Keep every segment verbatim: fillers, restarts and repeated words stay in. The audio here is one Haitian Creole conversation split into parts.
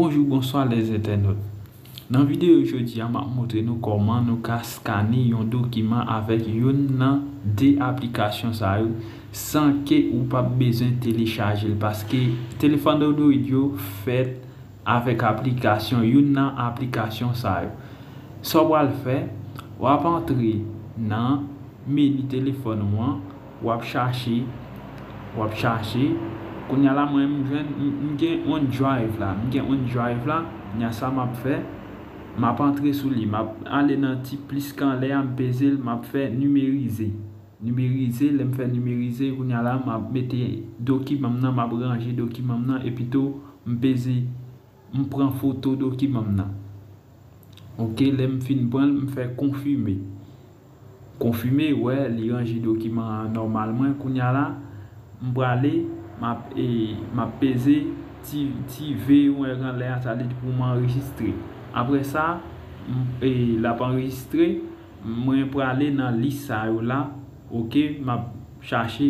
Bonjou, bonswa lèzentènot. Nan videyo jodi a, m ap montre nou kòman nou ka skane yon dokiman avèk youn nan de aplikasyon sa yo san ke ou p ap bezwen telechaje l, paske telefòn Android yo fèt avèk aplikasyon, youn nan aplikasyon sa yo. Sa w pral fè, w ap antre nan meni telefòn ou an, w ap chache, w ap chache. Kounye a la, mwen, m jwenn, m, m gen OneDrive la, m gen OneDrive la. Kounye a, sa m ap fè, m ap antre sou li, m ap ale nan ti plis k anlè a, m peze l, m ap fè nimerize. Nimerize, lè m fè nimerize, kounye a la, m ap mete dokiman m nan, m ap ranje dokiman m nan, epi tou, m peze, m pran foto dokiman m nan. Oke, lè m fin pran l, m fè konfime. Konfime, wè, li ranje dokiman an nòmalman. Kounye a la, m prale, m ap, e, m ap peze ti, ti V ou wè k anlè a, sa vle di pou m anrejistre. Apre sa, m, e, l ap anrejistre, mwen prale nan lis sa yo la, oke, m ap chache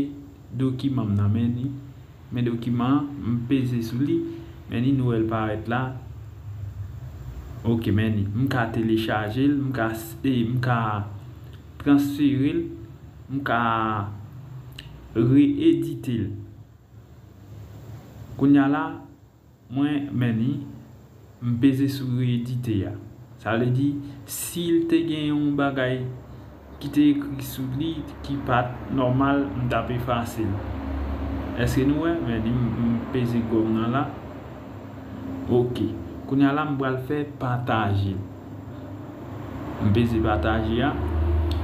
dokiman m nan, men li. Men dokiman an, m peze sou li, men li, nou wè l parèt la. Oke, men li, m ka telechaje l, m ka, e, m ka transfere l, m ka reedite l. Kounye a la, mwen, men li, m peze sou reedite a. Sa vle di, si l te gen yon bagay ki te ekri sou li ki pa t nòmal, m t ap efase l. Èske nou wè? Men li, m, m peze gòm nan la. Oke. Kounye a la, m pral fè pataje l. M peze pataje a.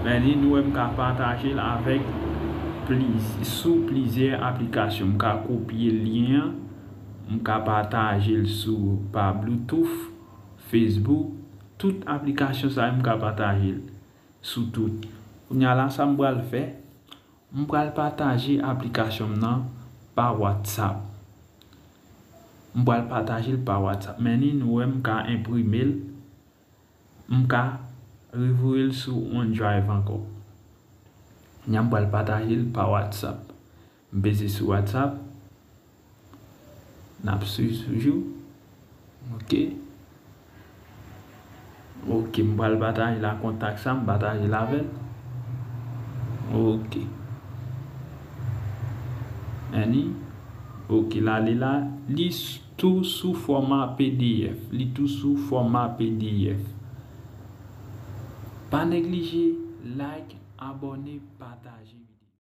Men li, nou wè, m ka pataje l avèk pliz-, sou plizyè aplikasyon. M ka kopye lyen an. M ka pataje l sou, pa Bluetooth, Facebook, tout aplikasyon sa yo m ka pataje l sou tout. Kounye a la, sa m pral fè, m pral pataje aplikasyon m nan pa WhatsApp. M pral pataje l pa WhatsApp. Men li, nou wè, m ka enprime l. M ka revoye l sou OneDrive ankò. Kounye a m pral pataje l pa WhatsApp. M peze sou WhatsApp. N ap swiv toujou. Oke. Oke, m pral pataje la kontak sa, m pataje l avè l. Oke. Annie. Oke, l ale la. Li s-, tou sou fòma P D F. Li tou sou fòma P D F. Pa neglije like, abòne, pataje videyo.